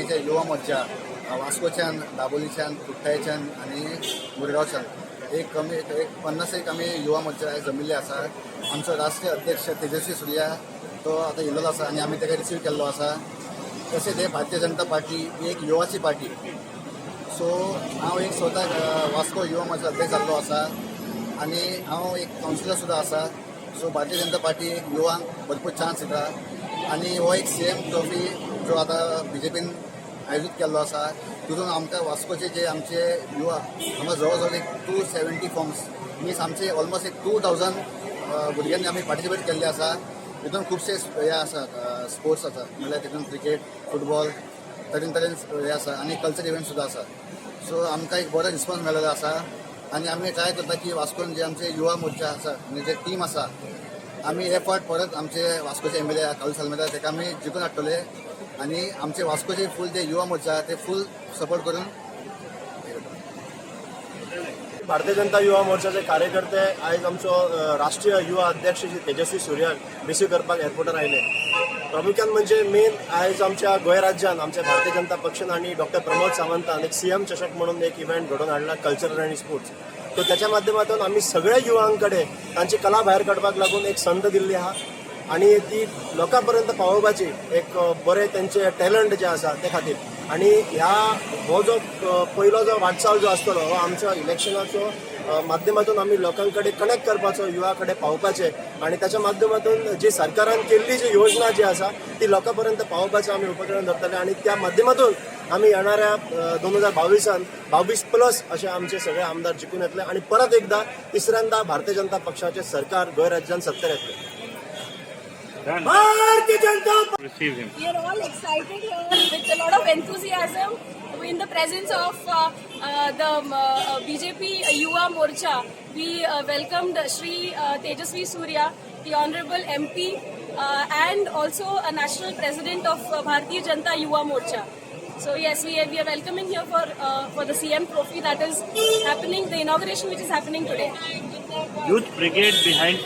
पार्टीचे युवा मोर्चा वास्कोच्यान, दाबोलीच्यान, कुठ्ठाळेच्यान आनी मुरगांवच्यान एक कमी एक 50 एक आमी युवा मोर्चा जमिल्ले आसा. आमचो राष्ट्रीय अध्यक्ष तेजस्वी सुर्या तो आतां येयल्लो आसा आनी आमी ताका रिसीव केल्लो आसा. तशेंच हे भारतीय जनता पार्टी ही एक युवाची पार्टी. सो हांव एक स्वता वास्को युवा मोर्चा अध्यक्ष जाल्लो आसा आनी हांव एक कावन्सिलर सुद्दां आसा. सो भारतीय जनता पार्टी एक युवांक भरपूर चान्स दिता आनी हो एक सीएम ट्रॉफी जो आतां बीजेपीन आयोजीत केल्लो आसा, तितून आमकां वास्कोचे जे आमचे युवा, आमकां जवळ जवळ एक 270 फॉर्म्स, मिन्स आमचे ऑलमोस्ट एक 2000 भुरग्यांनी आमी पार्टिसिपेट केल्ले आसा. तितून खुबशे हे आसात, स्पोर्ट्स आसात, म्हणल्यार तितून क्रिकेट, फुटबॉल, तरेन तरेन हे आसा आनी कल्चर इव्हेंट सुद्दां आसा. सो आमकां एक बरो रिस्पॉन्स मेळ्ळेलो आसा आनी आमी ट्राय करता की वास्कोन जे आमचे युवा मोर्चा आसा, म्हणजे जे टीम आसा, आमी हे फावट परत आमचे वास्कोचे एमएलए कार्लूस आल्मेदा ताका आमी जिखून हाडटले आनी आमचे वास्कोचे फूल जे युवा मोर्चा ते फूल सपोर्ट करून हे करतले. भारतीय जनता युवा मोर्चाचे कार्यकर्ते आयज आमचो राष्ट्रीय युवा अध्यक्ष श्री तेजस्वी सुर्याक रिसीव करपाक एअरपोर्टार आयले. प्रामुख्यान म्हणजे मेन आयज आमच्या गोंय राज्यान आमच्या भारतीय जनता पक्षान आनी डॉक्टर प्रमोद सावंतान एक सीएम चषक म्हणून एक इव्हेंट घडोवन हाडला, कल्चरल आनी स्पोर्ट्स. सो त्याच्या माध्यमातून आमी सगळ्या युवां कडेन तांची कला भायर काडपाक लागून एक संद दिल्ली आहा आणि ती लोकां पर्यंत पावोवपाची एक बरें तेंचे टॅलंट जे आसा ते खातीर. आणि ह्या हो जो पयलो जो वाटचाल जो आसतलो, हो आमच्या इलेक्शनाचो माध्यमातून आमी लोकां कडेन कनेक्ट करपाचो, युवा कडेन पावोवपाचे आणि त्याच्या माध्यमातून जी सरकारान केल्ली जी योजना जी आसा ती लोकां पर्यंत पावोवपाचो आमी उपक्रम धरतले. आणि त्या माध्यमातून आमी येणाऱ्या 2022त 22 प्लस असे आमचे सगळे आमदार जिखून येतले आणि परत एकदा तिसऱ्यांदा भारतीय जनता पक्षाचे सरकार गोंय राज्यात सत्तेर येतले. Done. Bharatiya Janata Receive him. We are all excited here with a lot of enthusiasm in the presence of the BJP Yuva Morcha. We welcomed Shri Tejasvi Surya, the Honorable MP and also a national president of Bharatiya Janata Yuva Morcha. So yes, we are welcoming here for the CM trophy that is happening, the inauguration which is happening today. Youth brigade behind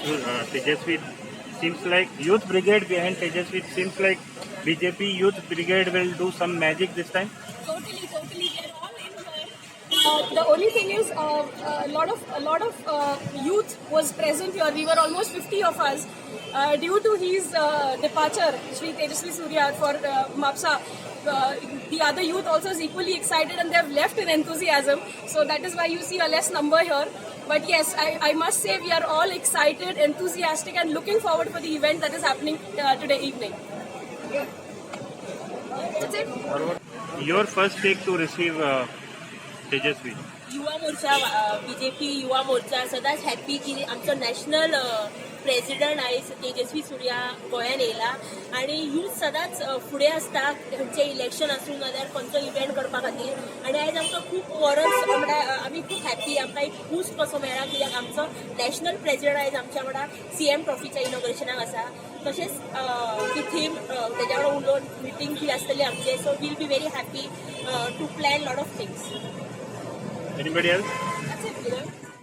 Tejasvi seems like youth brigade behind Tejasvi seems like BJP youth brigade will do some magic this time. Totally, totally. We are all in here. The only thing is, a lot of youth was present here. We were almost 50 of us. Due to his departure, Shri Tejasvi Surya for Mapsa, the other youth also is equally excited and they have left in enthusiasm. So that is why you see a less number here. But yes, I must say we are all excited, enthusiastic, and looking forward for the event that is happening today evening. That's it. Your first take to receive Tejasvi. Yuva Morcha, BJP Yuva Morcha सदांच happy की आमचो national president आयज तेजस्वी सुर्या गोंयान येयला आणि youth सदांच फुडें आसता, खंयचें इलेक्शन आसूं नाजाल्यार खंयचो इव्हेंट करपा खातीर. आनी आयज आमकां खूब वरस म्हळ्यार आमी खूब हॅप्पी, आमकां एक बूस्ट कसो मेळ्ळा, कित्याक आमचो नॅशनल प्रेसिडेंट आयज आमच्या वांगडा सीएम ट्रॉफीच्या इनॉग्रेशनाक आसा. तशेंच ती थीम तेज्या वांगडा उलोवन मिटींग बी आसतली आमचे, so we'll be very happy to plan lot of things. Anybody else? That's it.